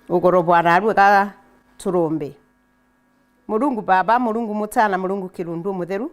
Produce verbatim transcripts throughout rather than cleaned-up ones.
Ugoro bwa narua ga turumbi. Murungu Baba, Murungu Mutana, Murungu Kirundu Umutheru,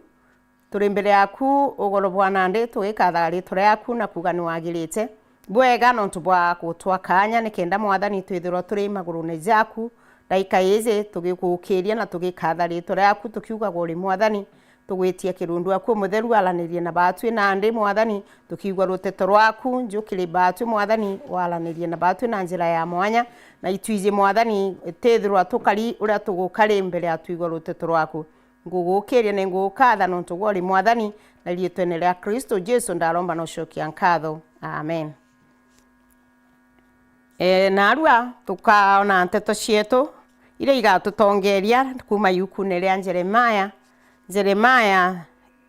turi mbere yaku ugoro bwa nandi, tugikathaga ritwa riaku na kuuga ni wagirite. Bwega nontu bwa gutwa kaanya, nikenda Mwathani twithirwa turi magurune jaku. Ndaika iji tugigukiria na tugikatha ritwa riaku, tukiugaga uri Mwathani. Tugwitie Kirundu aku Umutheru aranirie na baatwi, nandi Mwathani, tukiigua ruteto rwaku, njukiri baatwi Mwathani, waranirie na baatwi na njira ya mwanya, na itwiji Mwathani, tithirwa tukari uria tugukari mbere ya twigua ruteto rwaku. Ngugukiria ni ngugukatha nontu gwe uri Mwathani, na riitwene ria Kristo Jesu ndaromba na ucokia nkatho. Amen. E, narua tukaona nteto cietu iria igatutongeria kuuma iukune ria Jeremaya. Jeremaya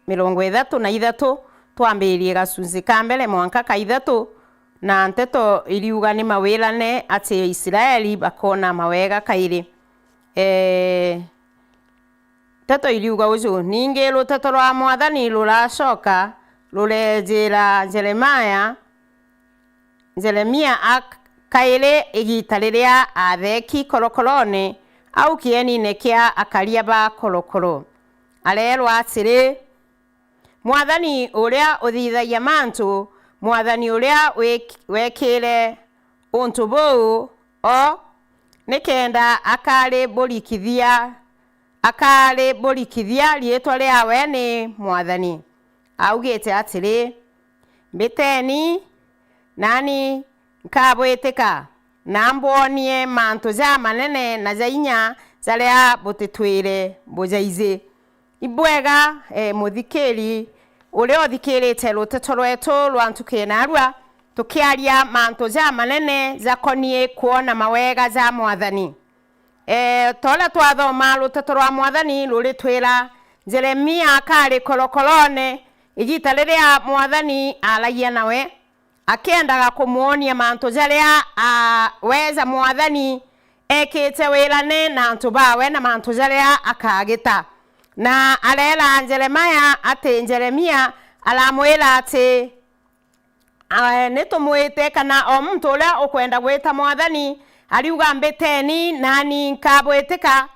mirongo ithatu na ithatu, twambirie gacunci ka mbere mwanka ka ithatu, na nteto iriuga ni mawirane ati Israeli bakona mawega kairi. E, Nteto iriuga uju, ningi ruteto rwa Mwathani ruracoka rurejira Jeremaya, Jeremia a kairi igita riria atheki korokorone au kienine kia akaria ba korokoro. Areerwa atiri, Mwathani uria uthithagia mantu, Mwathani uria wik-, wekire untu buu, o nikenda akariburikithia, akariburikithia riitwa riawe ni Mwathani. Augite atiri, mbiteni, nani nkabwitika, na mbwonie mantu jamanene na ja inya jaria butitwire bujaiji. Ibwega, e, muthikiri uria uthikirite ruteto rwetu rwa ntuku ya narua, tukiaria mantu jamanene jakonie kwona mawega ja Mwathani. E, ta uria twathoma ruteto rwa Mwathani ruritwira, Jeremia akari korokorone, igita riria Mwathani aragia nawe, akiendaga kumwonia mantu jaria, a, we ja Mwathani ekite wirane na antu bawe na mantu jaria akagita. Na areera Jeremaya ati Jeremia aramwira ati, a, nitumwite kana o muntu uria ukwenda gwita Mwathani, ariuga, mbiteni, nani nkabwitika,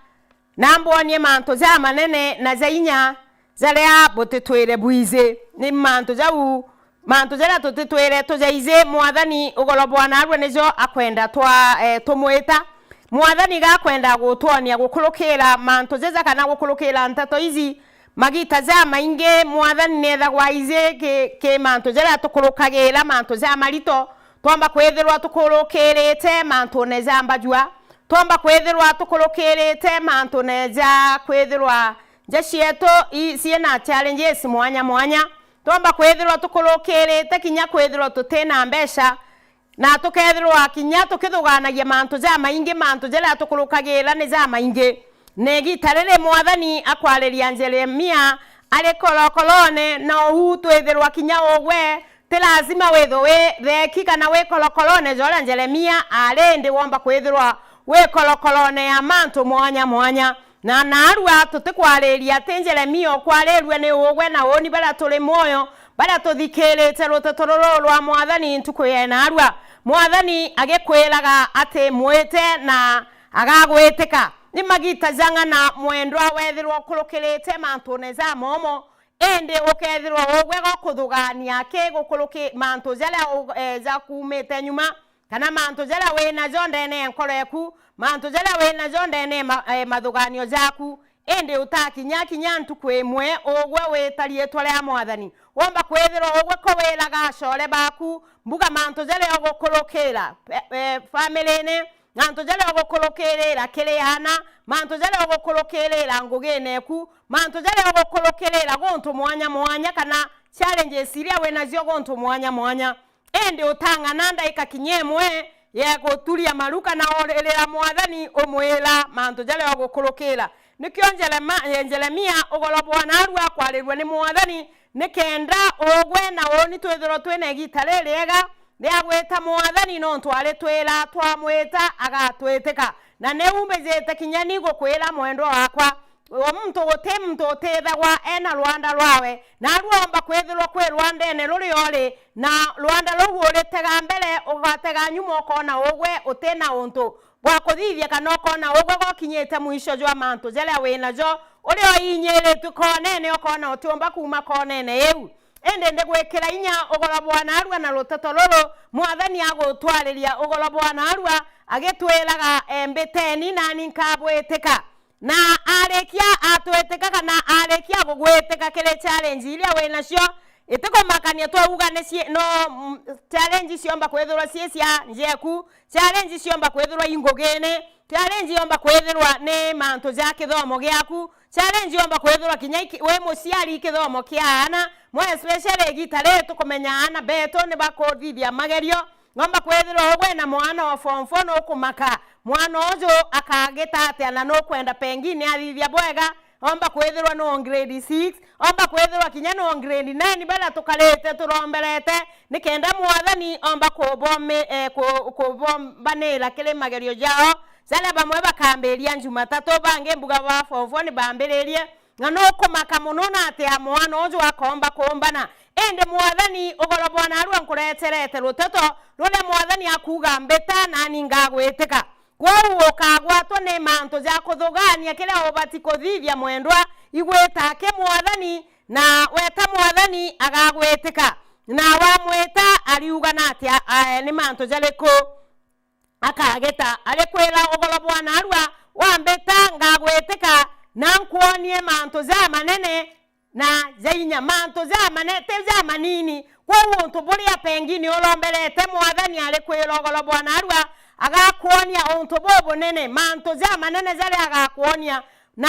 na mbwonie mantu jamanene na ja inya jaria butitwire bwiji. Ni mantu jau, mantu jaria tutitwire tujaiji, Mwathani ugoro bwa narua nijo akwenda twa, e, tumwita. Mwathani gakwenda gutwonia gukurukira mantu jaja kana gukurukira nteto iji. Magita jamaingi Mwathani neethagwa aiji ki, ki mantu jaria tukurukagira, mantu jamarito. Twomba kwithirwa tukurukirite mantune ja mbajua. Twomba kwithirwa tukurukirite mantune ja kwithirwa nja cietu i, ciina challenges mwanya mwanya. Twomba kwithirwa tukurukirite kinya kwithirwa tutina mbeca. Na tukethirwa kinya tukithuganagia mantu jamaingi, mantu jaria tukurukagira ni jamaingi. Na igita riri Mwathani akwariria Jeremia ari korokorone, na uu twithirwa kinya ugwe, ti lazima withwe wi theki kana wi korokorone ja uria Jeremia ari, indi womba kwithirwa wi korokorone ya mantu mwanya mwanya. Na naarua tutikwariria ati Jeremia ukwarirue ni ugwe na uuni baria turi mwoyo, baria tuthikirite ruteto ruru rwa Mwathani ntuku ya naarua. Mwathani agikwiraga ati mwite na agagwitika. Ni magita jang'ana mwendwa wethirwa ukurukirite mantune ja momo, indi ukethirwa ugwe gukuthugania ki gukuruki mantu jaria u-, e, jakuumite nyuma, kana mantu jaria winajo ndene ya nkoro eku, mantu jaria winajo ndene ya ma-, e, mathuganio jaku, indi utakinya kinya ntuku imwe ugwe wita riitwa ria Mwathani. Womba kwithirwa ugwe ko wiraga acore baku, mbuga mantu jaria ugukurukira, e, e, family-ini, mantu jaria ugukurukirira kiri aana, mantu jaria ugukurukirira ngugine eku, mantu jaria ugukurukirira guntu mwanya mwanya, kana challenges iria winacio guntu mwanya mwanya. Indi utang'ana ndaika kinya imwe ya guturia maru kana uririra Mwathani umwira mantu jaria ugukurukira. Nikio Jerema-, Jeremia ugoro bwa naarua akwarirue ni Mwathani, nikenda ugwe na uuni twithirwa twina igita ririega ria gwita Mwathani, nontu aritwira twamwita agatwitika. Na niu mbijite kinya ni gukwira, mwendwa wakwa, o muntu, guti muntu utithagwa ena rwanda rwawe. Naarua womba kwithirwa kwi rwandene ruria uri, na rwanda ruu uritega mbere, ugatega nyuma, ukona ugwe utina untu. bwa kuthithia, kana ukoona ugwe gukinyite mwisho jwa mantu jaria winajo, uria uinyiritue koonene, ukoona utiumba kuuma koonene iu. Indi ndigwikira inya ugoro bwa naarua na ruteto ruru, Mwathani agutwariria ugoro bwa naarua, agitwiraga, "Mbiteni, nani nkabwitika." Na arikia atwitika, kana arikia gugwitika kiri challenge iria winacio, itikumakania twauga ni cie-, no, mm, challenge ciomba kwithirwa cii cia njeku, challenge ciomba kwithirwa i ngugine, challenge yomba kwithirwa ni mantu ja kithomo giaku, challenge yomba kwithirwa kinya iki-, wi muciari kithomo kia aana, more especially igita riri tukumenya aana betu ni bakuthithia magerio, Ng'omba kwithirwa ugwe na mwana wa form four nukumaka. Mwana uju akagita atia na nukwenda pengine athithia bwega? Ng'omba kwithirwa nu grade six, ng'omba kwithirwa kinya nu grade nine, baria tukarite turomberete, nikenda Mwathani omba kubomi-, eh, ku-, kubombanira kiri magerio jao, jaria bamwe bakambiria Jumatatu, bangi mbuga ba form four nibambiririe, Na nukumaka mono na atia mwana uju akomba kumbana. Indi Mwathani, ugoro bwa naarua nkureterete ruteto ruria Mwathani akuuga, "Mbita, nani ngagwitika." Kwou ukagwatwa ni mantu ja kuthugania kiria ubati kuthithia, mwendwa, igwita ki Mwathani, na weta Mwathani agagwitika. Na wamwita, ariuga na atia, eh, ni mantu jariku? Akagita, arikwira ugoro bwa naarua, "Wambita, ngagwitika, na nkwonie mantu jamanene na ja inya." Mantu jamane-, ti jamanini. Kwou untu buria pengine uromberete, Mwathani arikwira ugoro bwa naarua, agakwonia untu bubunene, mantu jamanene jaria agakwonia, na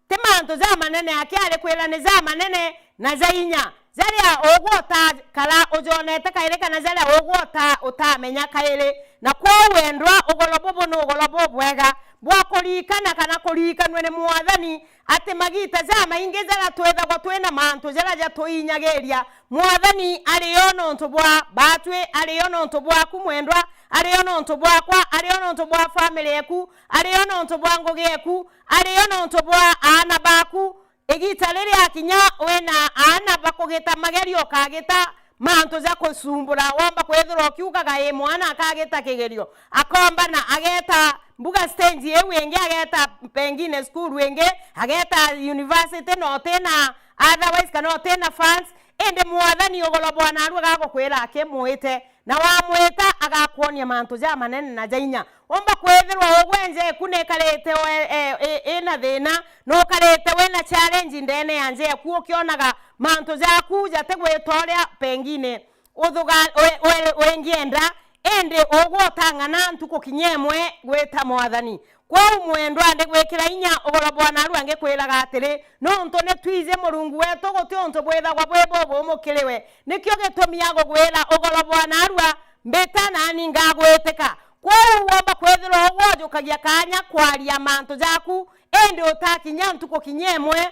Ti mantu jamanene, aki arikwira ni jamanene na ja inya, jaria ugwe utakara ujonete kairi, kana jaria ugwe uta-, utamenya kairi. Na kwou wendwa, ugoro bubu ni ugoro bubwega bwa kuririkana, kana kuririkanua ni Mwathani, ati magita jamaingi jaria twithagwa twina mantu jaria jatuinyagiria, Mwathani ari o nontu bwa batwi, ari o nontu bwaku mwendwa, ari o nontu bwakwa, ari o nontu bwa family eku, ari o nontu bwa ngugi eku, ari o nontu bwa aana baku. Igita riria kinya wina aana bakugita magerio, ukagita mantu ja kucumbura, womba kwithirwa ukiugaga, "Ii, mwana akagita kigerio, akomba na ageta mbuga stage iu ingi, ageta pengine cukuru ingi, ageta university, na utina, otherwise, kana utina funds." Indi Mwathani ugoro bwa naarua agagukwira akimuite, na wamwita, agakwonia mantu jamanene na ja inya. Umba kwithirwa ugwe nja eku nikarite we-, e-, e-, ina thina, nukarite wina challenge ndene ya nja eku, ukionaga mantu jaku jatigwita uria pengine uthuga-, we-, we-, wingienda, indi ugwe utang'ana ntuku kinya imwe gwita Mwathani. Kwou mwendwa, ndigwikira inya ugoro bwa naarua ngikwiraga atiri, nontu ni twiji Murungu wetu, guti untu bwithagwa bwi bubumu kiri we. Nikio gitumi agugwira ugoro bwa naarua, "Mbita, nani ngagwitika." Kwou womba kwithirwa ugwe ujukagia kaanya kwaria mantu jaku, indi utakinya ntuku kinya imwe,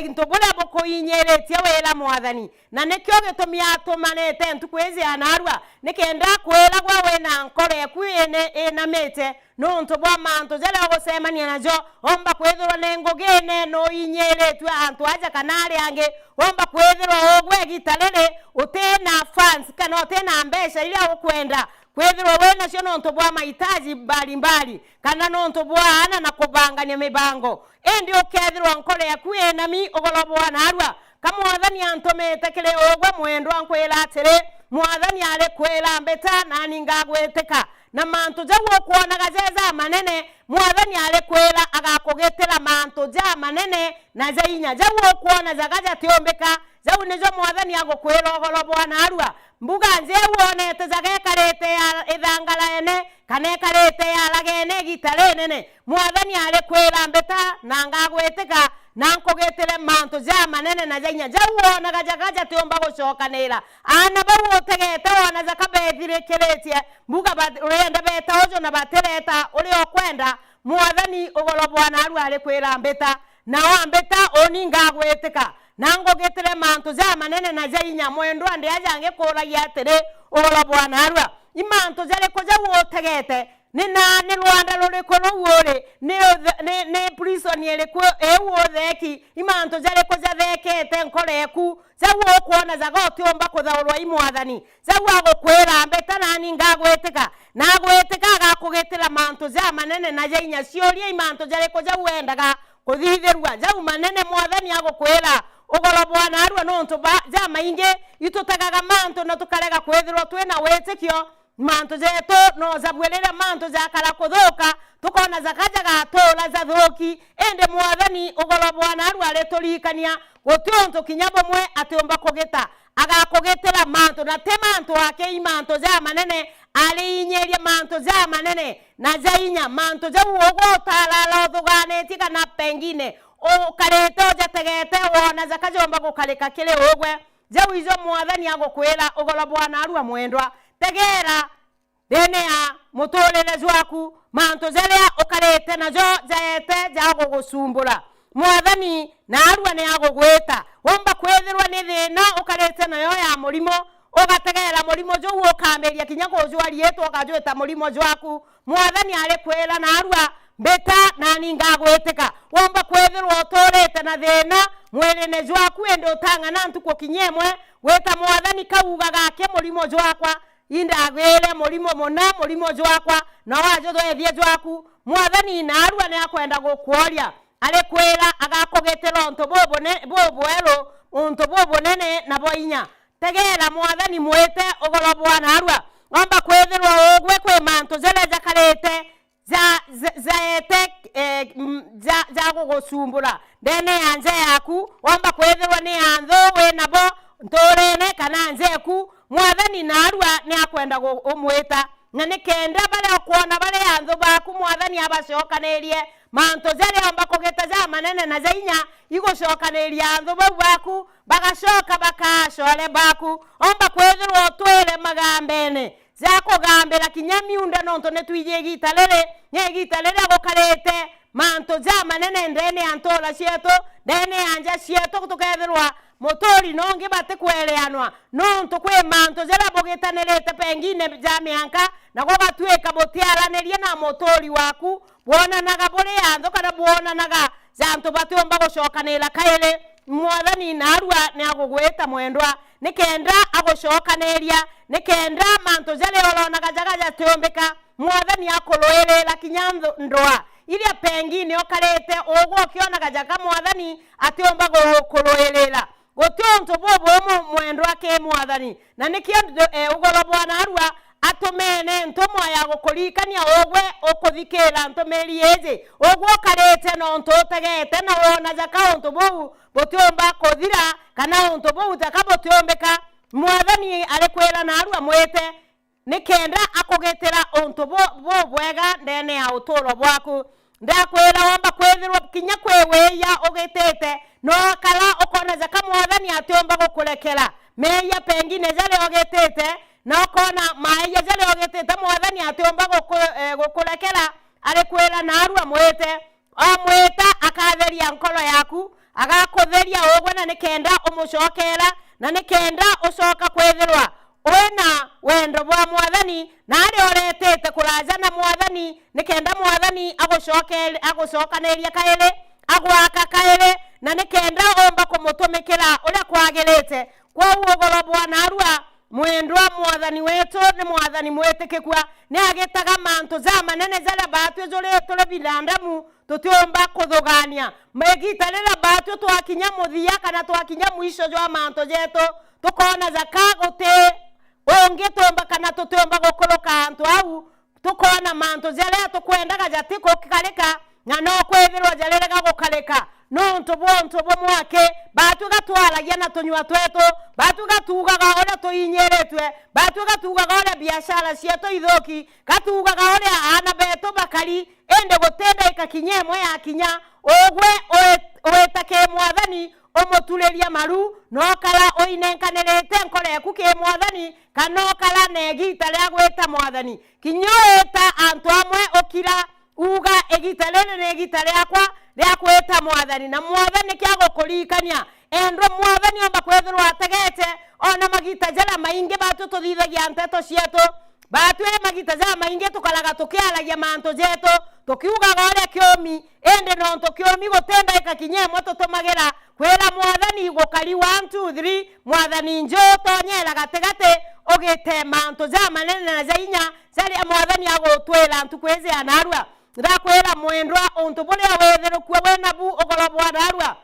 into buria bukuinyiritie wira Mwathani. Na nikio gitumi atumanite ntuku iji ya naarua, nikenda kwiragwa wina nkoro eku ine-, inamite, nontu bwa mantu jaria ugucemania najo. Omba kwithirwa ni ngugine nuinyiritue antu aja kana aria angi. Omba kwithirwa ugwe igita riri utina funds kana utina mbeca iria ukwenda kwithirwa winacio nontu bwa mahitaji mbalimbali, kana nontu bwa aana na kubangania mibango. Indi ukethirwa nkoro yaku inami ugoro bwa naarua, ka Mwathani antumite kiri ugwe mwendwa, nkwira atiri, Mwathani arikwira, "Mbita, nani ngagwitika." Na mantu jau ukwonaga ja jamanene, Mwathani arikwira agakugitira mantu jamanene na ja inya. Jau ukwona jaga jatiumbika, jau nijo Mwathani agukwira ugoro bwa naarua. Mbuga nja iu wonete jaga ikarite ya ithangaraene, kana ikarite yaragene igita rinene, Mwathani arikwira, "Mbita, na ngagwitika, na nkugitire mantu jamanene na ja inya." Jau wonaga jaga jatiumba gucokanira. Aana bau utegete wona jaka bethirikiritie, mbuga ba-, urienda beta uju na batireta uria ukwenda, Mwathani ugoro bwa naarua arikwira, "Mbita, na wambita, uni ngagwitika, na ngugitire mantu jamanene na ja inya." Mwendwa, ndi aja ngikuragia atiri, ugoro bwa naarua, i mantu jariku jau utegete Ni na, ni rwanda ruriku ruu uri? Ni uthe-, ni, ni prison iriku iu utheki? I mantu jariku jathekete nkoro eku jau ukwona jaga utiumba kuthaurwa i Mwathani? Jau agukwira, "Mbita nani ngagwitika." Na agwitika, agakugitira mantu jamanene na ja inya. Ciuria, i mantu jariku jau wendaga kuthithirua? Jau manene Mwathani agukwira. Ugoro bwa naarua, nontu ba jamaingi itutegaga mantu na tukarega kwithirwa twina witikio. Mantu jetu no jabue riria mantu jakara kuthuka, tukona jaka jagatuura jathuki. Indi Mwathani ugoro bwa naarua ariturikania, guti untu kinya bumwe atiumba kugita. Agakugitira mantu, na ti mantu ake, i mantu jamanene. Ariinyiria mantu jamanene na ja inya. Mantu jau ugwe utarara uthuganitie, kana pengine ukarite ujategete, wona jaka jomba gukarika kiri ugwe. Jau ijo Mwathani agukwira, ugoro bwa naarua mwendwa. Tegeera, ndeene ya muturire jwaku, mantu jaria ukarite najo jaete jagugucumbura. Mwathani naarua ni agugwita. Womba kwithirwa ni thiina ukarite nayo ya murimo, ugategeera murimo juu ukambiria kinya kujwa riitwa, ukajwita murimo jwaku. Mwathani arikwira naarua, "Mbita, nani ngagwitika." Womba kwithirwa uturite na thiina mwirine jwaku, indi utang'ana ntuku kinya imwe gwita Mwathani kauga, "Gaki murimo jwakwa, indagwire murimo muna, murimo jwakwa, na wajuthethie jwaku." Mwathani naarua ni akwenda gukworia, arikwira agakugitira untu bubune-, bubweru, untu bubunene na bwa inya. Tegeera Mwathani mwite ugoro bwa naarua. Womba kwithirwa ugwe kwi mantu jaria jakarite ja, ja, jaete, eh, m-, ja, ja gugucumbura ndeene ya nja yaku, womba kwithirwa ni anthu wi nabo ntuurene kana nja eku, Mwathani naarua ni akwenda gu-, umwita. Na ni kenda baria ukwona bari anthu baku, Mwathani abacokanirie. Mantu jaria omba kugita jamanene na ja inya igucokaniria anthu bau baku, bagacoka bakaa acore baku. Omba kwithirwa utwire magambene ja kugambira kinya miunda, nontu ni twiji igiita riri, ni igiita riria gukarite mantu jamanene ndeene ya ntuura cietu, ndeene ya nja cietu, tukethirwa mutuuri na ungi batikwereanwa, nontu kwi mantu jaria bugitanirite pengine ja mianka, na gugatwika butiaranirie na mutuuri waku, bwonanaga buri anthu kana bwonanaga ja antu batiumba gucokanira kairi. Mwathani naarua ni agugwita mwendwa, ni kenda agucokaniria, ni kenda mantu jaria uronaga jaga jatiumbika, Mwathani akuruirira kinya nthu-, ndwaa iria pengine ukarite ugwe ukionaga jaka Mwathani atiumba gukuruirira. Guti untu bubumu mwendwa ki Mwathani, na nikio nd-, eh, ugoro bwa naarua atumene ntumwa ya gukuririkania ugwe ukuthikira ntumiri iji, ugwe ukarite na untu utegete na wona jaka untu buu butiumba kuthira, kana untu buu jaka butiumbika. Mwathani arikwira naarua mwite, ni kenda akugitira untu bu-, bubwega ndeene ya utuuro bwaku. Ndakwira, womba kwithirwa kinya kwi wiia ugitite, no akara ukona jaka Mwathani atiumba gukurekera. Meeyia pengine jaria ugitite, na ukona maeyia jaria ugitite Mwathani atiumba guku-, eh, gukurekera, arikwira naarua mwite. Omwita akatheria nkoro yaku, agakutheria ugwe, na ni kenda umucokeera, na ni kenda ucoka kwithirwa wina wendo bwa Mwathani, na aria uretete kuraja na Mwathani, ni kenda Mwathani agucoke-, agucokaniria kairi, agwaka kairi, na ni kenda umba kumutumikira uria kwagirite. Kwou ugoro bwa naarua, mwendwa, Mwathani wetu ni Mwathani mwitikikua, ni agitaga mantu jamanene jaria baatwi juri turi binadamu tutiumba kuthugania. Igiita riria baatwi twakinya muthia kana twakinya mwisho jwa mantu jetu, tukoona jaka guti ungi tuumba kana tutiumba gukuruka antu au, tukoona mantu jaria tukwendaga jatikukarika, na no kwithirwa jarirega gukarika, nontu bwa untu bumwe aki, baatwi gatwaragia na tunyua twetu, baatwi gatuugaga uria tuinyiritwe, baatwi gatuugaga uria biashara cietu ithuki, gatuugaga uria aana betu bakari, indi guti ndaika kinya imwe yakinya, ugwe wi-, wita ki Mwathani, umuturiria maru, na ukara uinenkanirite nkoro eku ki Mwathani, kana ukara na igiita ria gwita Mwathani. Kinya wita antu amwe ukira, uuga, "Igiita riri ni igiita riakwa ria gwita Mwathani," na Mwathani niki agukuririkania. Endwa, Mwathani omba kwithirwa ategete, ona magiita jaria maingi baatwi tuthithagia nteto cietu, Batwi magiita jamaingi tukaraga tukiaragia mantu jetu, tukiugaga uria kiumi, indi nontu kiumi guti ndaika kinya imwe tutumagira kwira Mwathani gukari one, two, three, Mwathani nju utonyera gatigati, ugite mantu jamanene na ja inya jaria Mwathani agutwira ntuku iji ya narua. Ndakwira mwendwa, untu buria withirukua winabu ugoro bwa narua,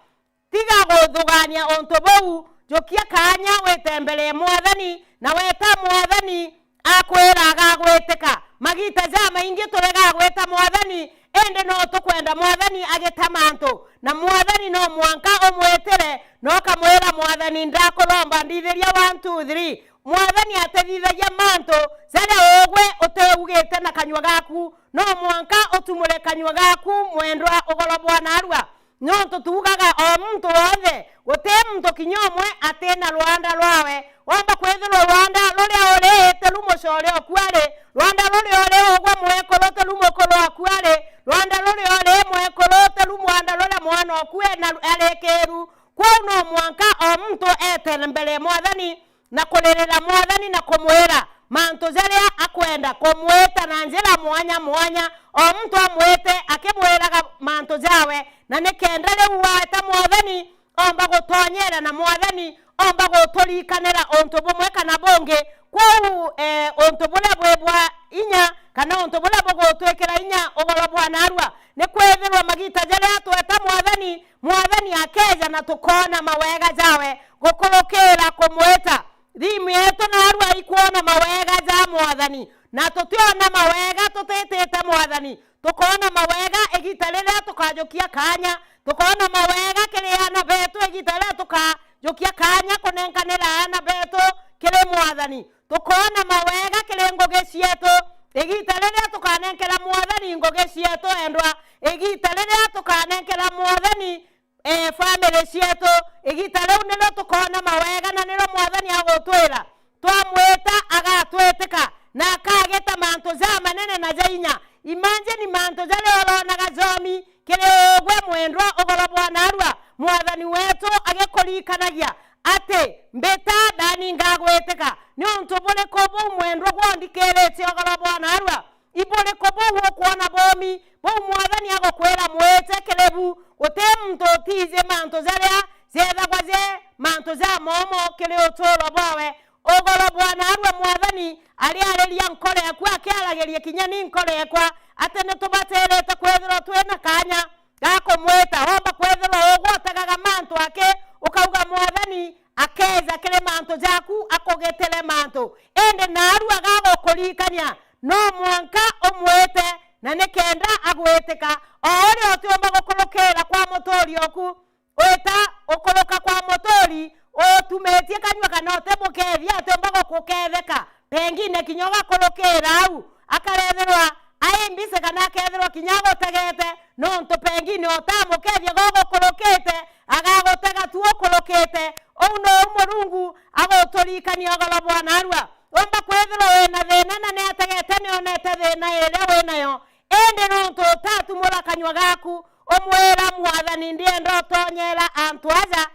tiga guthugania untu buu, jukia kaanya wite mbere ya Mwathani, na weta Mwathani akwira agagwitika. Magiita jamaingi turega gwita Mwathani, indi no tukwenda Mwathani agita mantu, na Mwathani no mwanka umwitire, na ukamwira, "Mwathani, ndakuromba, nthithiria one, two, three." Mwathani atithithagia mantu jaria ugwe utiugite na kanyua gaku, no mwanka utumure kanyua gaku, mwendwa, ugoro bwa narua. Nontu tuugaga o muntu wonthe, guti muntu kinya umwe ati na rwanda rwawe. Womba kwithirwa rwanda ruria uri ti rumu coore oku ari, rwanda ruria uri ugwe mwekuru ti rumu kuru oku ari, rwanda ruria uri mwekuru ti rumu rwanda ruria mwana oku ena arikiru. Kwou no mwanka o muntu eete mbere ya Mwathani, na kuririra Mwathani na kumwira mantu jaria akwenda, kumwita na njira mwanya mwanya, o muntu amwite akimwiraga mantu jawe, na nikenda riu waeta Mwathani, omba gutonyera na Mwathani omba guturikanira untu bumwe kana bungi. Kwou, eh, untu buria bwi bwa inya, kana untu buria bugutwikira inya ugoro bwa narua, ni kwithirwa magiita jaria tweta Mwathani, Mwathani akeeja na tukoona mawega jawe gukurukira kumwita. Thimu yetu naarua ikwona mawega ja Mwathani, na tutiona mawega tutitite Mwathani. Tukoona mawega igiita riria tukajukia kaanya. Tukoona mawega kiri aana beetu igiita riria tukajukia kaanya kunenkanira aana beetu kiri Mwathani. Tukoona mawega kiri ngugi cieetu igiita riria tukanenkera Mwathani ngugi cieetu, endwa. Igiita riria tukanenkera Mwathani, eh, family cieetu, igiita riu nirio tukoona mawega na nirio Mwathani agutwira. Twamwita, agatwitika na akagita mantu jamanene na ja inya. Imagine mantu jaria uronaga jomi kiri ugwe mwendwa ugoro bwa naarua, Mwathani weetu agikuririkanagia ati, "Mbita, ndani ngagwitika." Ni untu buriku buu mwendwa gwonthikiiritie ugoro bwa naarua? Iburiku buu ukwona bumi buu Mwathani agukwira mwite kiri bu? Guti muntu utiiji mantu jaria jeethagwa je mantu ja momo kiri utuuro bwawe. Ugoro bwa naarua Mwathani ariariria nkoro eku, akiaragiria kinya ni nkoro ekwa, ati ni tubatirite kwithirwa twina kaanya ga kumwita. Womba kwithirwa ugwe utegaga mantu aki, ukauga Mwathani akeeja kiri mantu jaku, akugitire mantu. Indi naarua gagukuririkania, no mwanka umwite, na nikenda agwitika. O uria utiumba gukurukira kwa mutuuri oku, wita ukuruka kwa mutuuri utumitie kanyua kana uti mukeethia, atiumba gukukeetheka. Pengine kinya ugakurukira au, akarethirwa ai mbise kana akethirwa kinya agutegete, nontu pengine utamukethia gugukurukite, agagutega tu ukurukite. Uu nou Murungu aguturirikania ugoro bwa naarua. Umba kwithirwa wina thiina na niategete nionete thiina iria winayo, indi nontu utatumura kanyua gaku, umwira, "Mwathani, ndienda utonyera antu aja,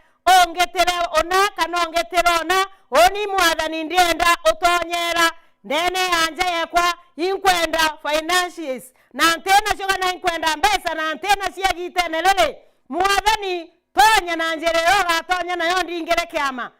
ungitire una kana ungitire una, uni Mwathani ndienda utonyera ndene ya nja yekwa, inkwenda finances, na nti nacio kana inkwenda mbeca, na nti nacio igitene riri." Mwathani, tonya na njira iria ugatonya nayo ndingire kiama.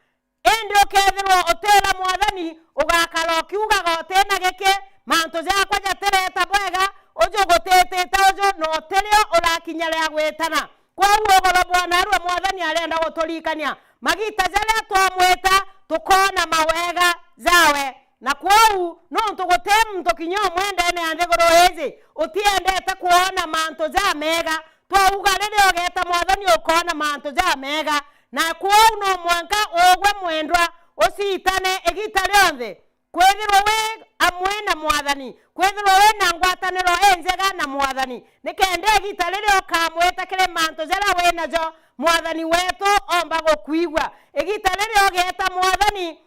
Indi ukethirwa utira Mwathani, ugakara ukiugaga, "Utina giki, mantu jakwa jatireta bwega, uju gutitite uju, na utirio urakinya ria gwitana." Kwou ugoro bwa naarua Mwathani arenda guturirikania magiita jaria twamwita, tukoona mawega jawe. Na kwou, nontu guti muntu kinya umwe ndene ya nthiguru iji utiendete kwona mantu jamega, twauga riria ugeeta Mwathani ukoona mantu jamega. Na kwou no mwanka ugwe mwendwa uciitane igiita rionthe, kwithirwa wi amwe na Mwathani, kwithirwa wi na ngwataniro injega na Mwathani, nikenda igiita riria ukamwita kiri mantu jaria wi najo, Mwathani weetu omba gukwigua. Igiita riria ugeeta Mwathani,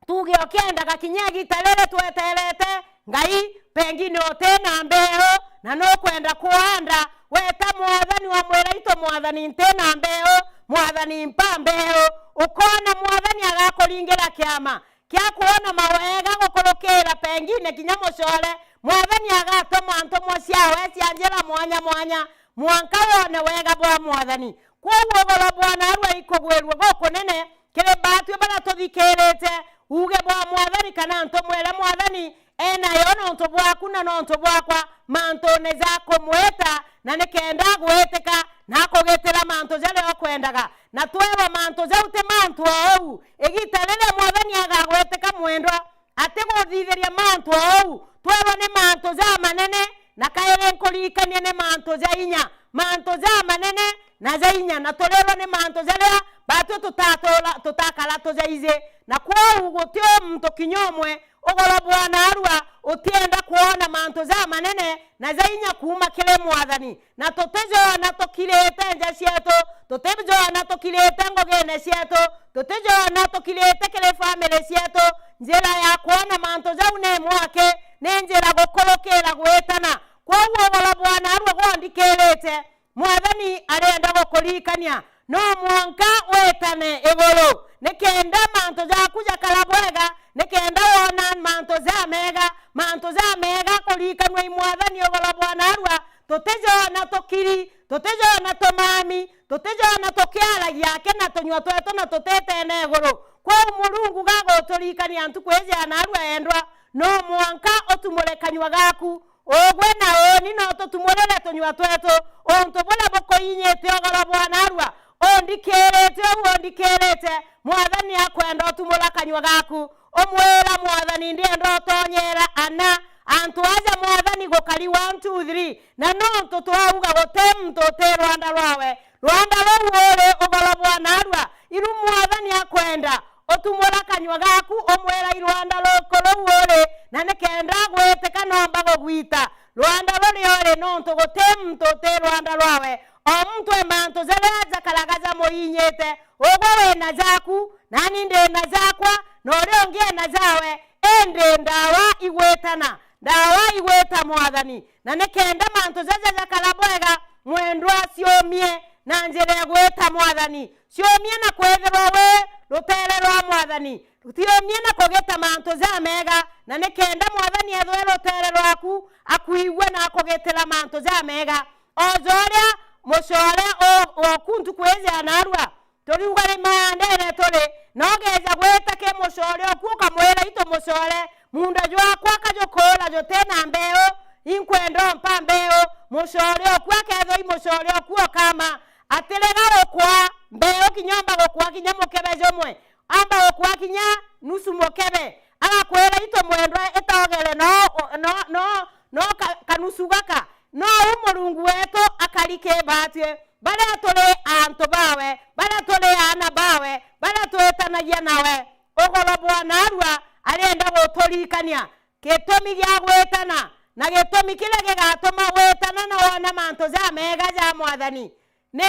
tuuge ukiendaga kinya igiita riri tweterete, Ngai, pengine uti na mbeeu, na nukwenda kuanda, weta Mwathani, wamwira, "Itu Mwathani, nti na mbeeu, Mwathani, mpa mbeeu." Ukoona Mwathani agakuringira kiama. kia kwona mawega gukurukira pengine kinya mucore, Mwathani agatuma ntumwa ciawe cia njira mwanya mwanya, mwanka wone wega bwa Mwathani. Kwou ugoro bwa naarua ikugwirua gukunene kiri baatwi baria tuthikirite uuge bwa Mwathani, kana ntumwa iria Mwathani enayo nontu bwaku na nontu bwakwa, mantune ja kumwita, na nikenda agwitika na akugitira mantu jaria ukwendaga. Na twerwa mantu jau ti mantu o uu. Igiita riria Mwathani agagwitika, mwendwa, atiguthithiria mantu o uu, twerwa ni mantu jamanene, na kairi nkuririkania ni mantu ja inya, mantu jamanene na ja inya, na turirwa ni mantu jaria baatwi tutatura-, tutakara tujaiji. Na kwou guti o muntu kinya umwe ugoro bwa naarua utienda kwona mantu jamanene na ja inya kuuma kiri Mwathani. Na tutijona tukirite nja cietu, tutijona tukirite ngugine cietu, tutijona tukirite kiri family cietu. Njira ya kwona mantu jau ni mwaki, ni njira gukurukira gwitana. Kwou ugoro bwa naarua gwondikirite, Mwathani arienda gukuririkania, no mwanka witane iguru, nikenda mantu jaku jakara bwega, nikenda wona mantu jamega, mantu jamega kurikanua i Mwathani ugoro bwa naarua, tutijona tukiri, tutijona tumami, tutijona tukiaragia aki na tunyua twetu na tutetene iguru. Kwou Murungu gaguturirikania ntuku iji ya naarua, endwa, no mwanka utumure kanyua gaku, ugwe na uuni no tutumurire tunyua twetu, untu buria bukuinyite ugoro bwa naarua. Undikirite uu undikirite, Mwathani akwenda utumura kanyua gaku, umwira, Mwathani, ndienda utonyera ana antu aja, Mwathani, gukari one, two, three, na nontu twauga guti muntu uti rwanda rwawe. Rwanda ruu uri ugoro bwa naarua, iru Mwathani akwenda utumura kanyua gaku, umwira, i rwanda ruku ruu uri, na nikenda gwitika nomba gugwita. Rwanda ruria uri, nontu guti muntu uti rwanda rwawe. O muntu e mantu jaria jakaraga jamuinyite. Ugwe wina jaku, nani ndina jakwa, na uria ungi ena jawe, indi ndawa igwitana, ndawa igwita Mwathani. Na nikenda mantu jaja jakara bwega, mwendwa, ciumie na njira ya gwita Mwathani. Ciumie na kwithirwa wi rutere rwa Mwathani. Ciumie na kugita mantu jamega, na nikenda Mwathani ethwe rutere rwaku, akwigua na akugitira mantu jamega. O ja uria mucore o-, oku ntuku iji ya naarua, turiuga ni maandene turi, na ugeeja gwita ki mucore oku ukamwira, itu mucore, muunda jwakwa ka jukuura juti na mbeu, inkwenda umpa mbeu. Mucore oku akethwa i mucore oku okama, atirega gukwa mbeu kinya omba gukwa kinya mukebe jumwe, amba gukwa kinya nusu mukebe, agakwira, itu mwendwa, itogere no, no, no, no ka-, kanusu gaka. No u Murungu wetu akari ki baatwi, baria turi antu bawe, baria turi aana bawe, baria twitanagia nawe. Ugoro bwa naarua arienda guturirikania gitumi gia gwitana, na gitumi kiria gigatuma witana na wona mantu jamega ja Mwathani. Ni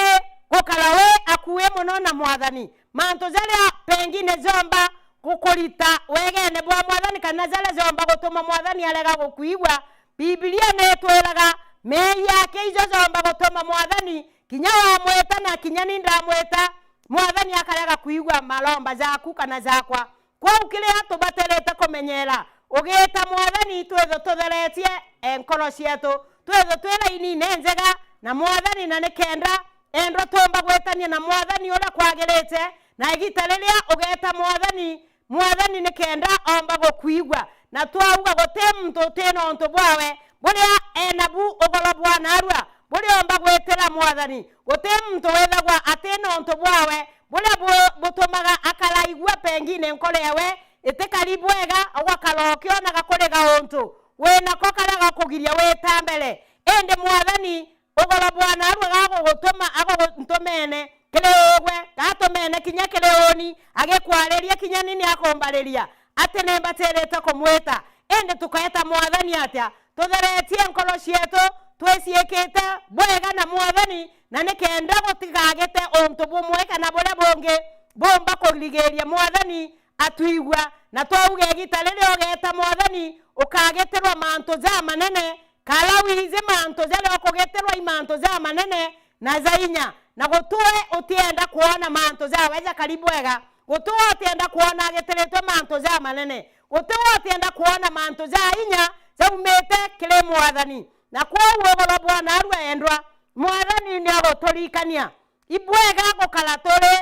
gukara wi akui mono na Mwathani. Mantu jaria pengine jomba gukurita wegene bwa Mwathani, kana jaria jomba gutuma Mwathani arega gukwigua, Bibilia ni itwiraga, meeyia aki ijo jomba gutuma Mwathani, kinya wamwita na kinya ni ndamwita, Mwathani akarega kwigua maromba jaku kana jakwa. Kwou kiria tubatirite kumenyera, ugiita Mwathani, twithwe tutheretie, e, nkoro cietu, twithwe twi rainine njega na Mwathani, na nikenda, endwa, tuumba gwitania na Mwathani uria kwagirite, na igiita riria ugeeta Mwathani, Mwathani nikenda oomba gukwigua. Na twauga guti muntu uti na untu bwawe buria e nabu ugoro bwa naarua, buria oomba gwitira Mwathani. Guti muntu withagwa ati na untu bwawe buria bu-, butumaga akaraigua pengine nkoro yawe itikari bwega, ugakara ukionaga kuri gauntu winako karia gakugiria wita mbere. Indi Mwathani ugoro bwa naarua gagugutuma aguguntumene kiri ugwe, gatumene kinya kiri uuni, agikwariria kinya ni niakumbariria ati ni mbatirite kumwita. Indi tukeeta Mwathani atia? Tutheretie nkoro cietu, twiciikite bwega na Mwathani, na nikenda gutigagite untu bumwe kana buria bungi bumba kurigiiria Mwathani atwigua. Na twauga igiita riria ugeeta Mwathani, ukagitirwa mantu jamanene, kara wiji mantu jaria ukugitirwa i mantu jamanene na ja inya, na gutiwe utienda kwona mantu jawe jakari bwega. Guti we utienda kwona agitiritwe mantu jamanene. Guti we utienda kwona mantu ja inya jaumite kiri Mwathani. Na kwoou ugoro bwa naarua endwa, Mwathani ni aguturikania. Ibwega gukara turi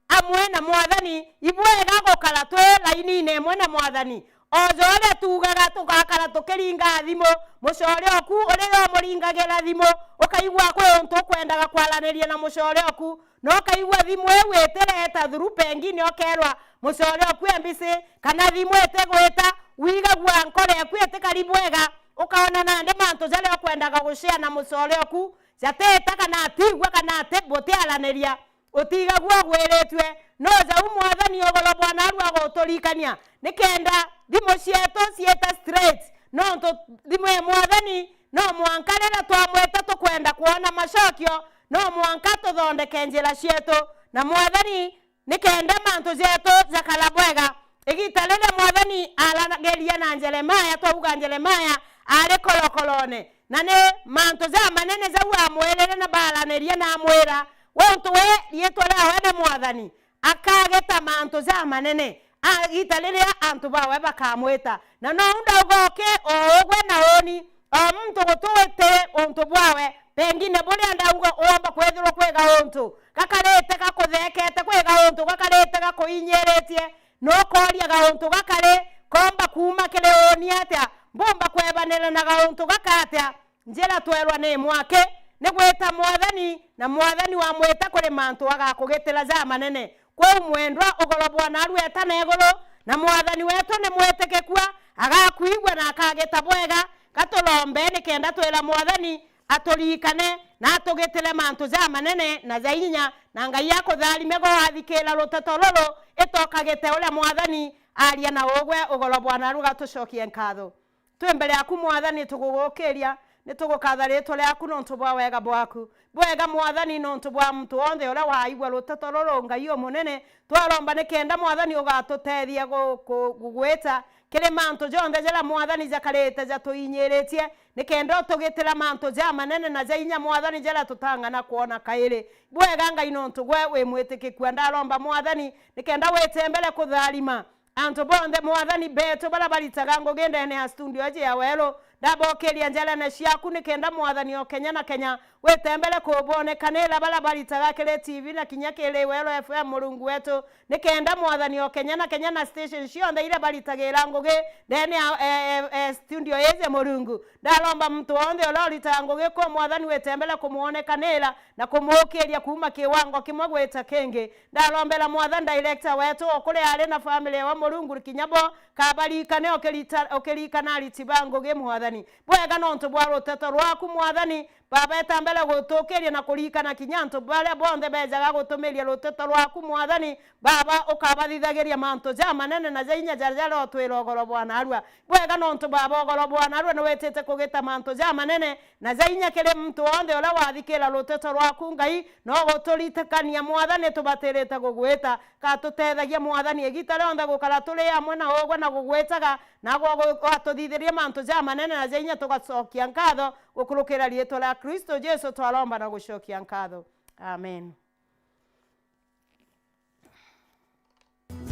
amwe na Mwathani, ibwega gukara twi lainine imwe na Mwathani. O ja uria tuugaga tugakara tukiringa thimu, mucore oku uria umuringagira thimu, ukaigua kwi untu ukwendaga kwaraniria na mucore oku, na ukaigua thimu iu itireta through, pengine ukeerwa mucore oku e busy, kana thimu itigwita, wigagua nkoro eku itikari bwega, ukaona nandi mantu jaria ukwendaga gushare na mucore oku jatita kana atiigua kana ati butiaraniria. Utigagua ugwiritue, no jau Mwathani ugoro bwa naarua aguturikania, nikenda thimu cietu ciita straight, nontu thimu ya Mwathani no mwanka riria twamwita tukwenda kwona macokio, no mwanka tuthondeke njira cietu, na Mwathani nikenda mantu jetu jakara bwega. Igita riria Mwathani aranageria na Jeremaya, twauga Jeremaya ari korokorone, na ni mantu jamanene jau amwirire na baaraniria na amwira, untu we riitwa riawe ni Mwathani, akagita mantu jamanene, a, igita riria antu bawe bakamwita. Na nou ndauga uki o ugwe na uuni, o muntu guti witi untu bwawe, pengine buria ndauga uomba kwithirwa kwi gauntu gakarite gakuthekete, kwi gauntu gakarite gakuinyiritie, na ukooria gauntu gakari koomba kuuma kiri uuni atia? Mbuumba kwebanira na gauntu gaka atia? Njira twerwa ni mwaki, ni gwita Mwathani, na Mwathani wamwita kuri mantu agakugitira jamanene. Kwou mwendwa, ugoro bwa naarua eta na iguru, na Mwathani wetu ni mwitikikua, agakwigua na akagita bwega. Gaturombe nikenda twira Mwathani aturikane na atugitire mantu jamanene na ja inya, na Ngai akutharime gwe wathikira ruteto ruru, itokagite uria Mwathani aria na ugwe ugoro bwa naarua. Gatucokie nkatho. Twi mbere yaku, Mwathani, tugugukiria, ni tugukatha riitwa riaku nontu bwa wega bwaku. Bwega, Mwathani, nontu bwa muntu wonthe uria waaigua ruteto ruru, Ngai umunene. Twaromba nikenda, Mwathani, ugatutethia gu-, gu-, gugwita kiri mantu jonthe jaria, Mwathani, jakarite jatuinyiritie, nikenda utugitira mantu jamanene na ja inya, Mwathani, jaria tutang'ana kwona kairi. Bwega, Ngai, nontu gwe wi mwitikiku, ndaromba, Mwathani, nikenda wite mbere kutharima antu bonthe, Mwathani, betu baria baritaga ngugi ndene ya studio iji ya Weru, ndabokiria njarene ciaku, nikenda, Mwathani, o kenya na kenya wite mbere kubonekanira baria baritaga kiri T V na kinya kiri Weru F M, Murungu wetu, nikenda, Mwathani, o kenya na kenya na station cionthe iria baritagira ngugi ndene ya, e, e, e, studio iji, Murungu, ndaromba muntu wonthe uria uritaga ngugi kuu, Mwathani, wite mbere kumwonekanira na kumukiria kuuma kiwango kimwe gwita kingi. Ndarombera, Mwathani, director wetu, o kuria ari na family yawe, Murungu, kinya bo kabarikane, ukirita-, ukirikana ariti ba ngugi, Mwathani. Bwega nontu bwa ruteto rwaku, Mwathani, Baba, eta mbere gutukiria na kurikana kinya antu baria bonthe bejaga gutumiria ruteto rwaku, Mwathani. Baba, ukabathithagiria mantu jamanene na ja inya jaria jaria utwira ugoro bwa naarua. Bwega nontu, Baba, ugoro bwa naarua ni witite kugita mantu jamanene na ja inya kiri muntu wonthe uria wathikira ruteto rwaku, Ngai, no guturitikania, Mwathani, tubatirite gugwita. Gatutethagia, Mwathani, igita rionthe gukara turi amwe na ugwe na gugwitaga, na gwa gu-, gwatuthithiria mantu jamanene na ja inya, tugacokia nkatho gukurukira riitwa ria Kristo Jesu, twaromba na gucokia nkatho. Amen.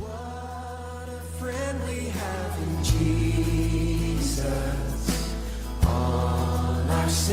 What a friend we have in Jesus. All our sins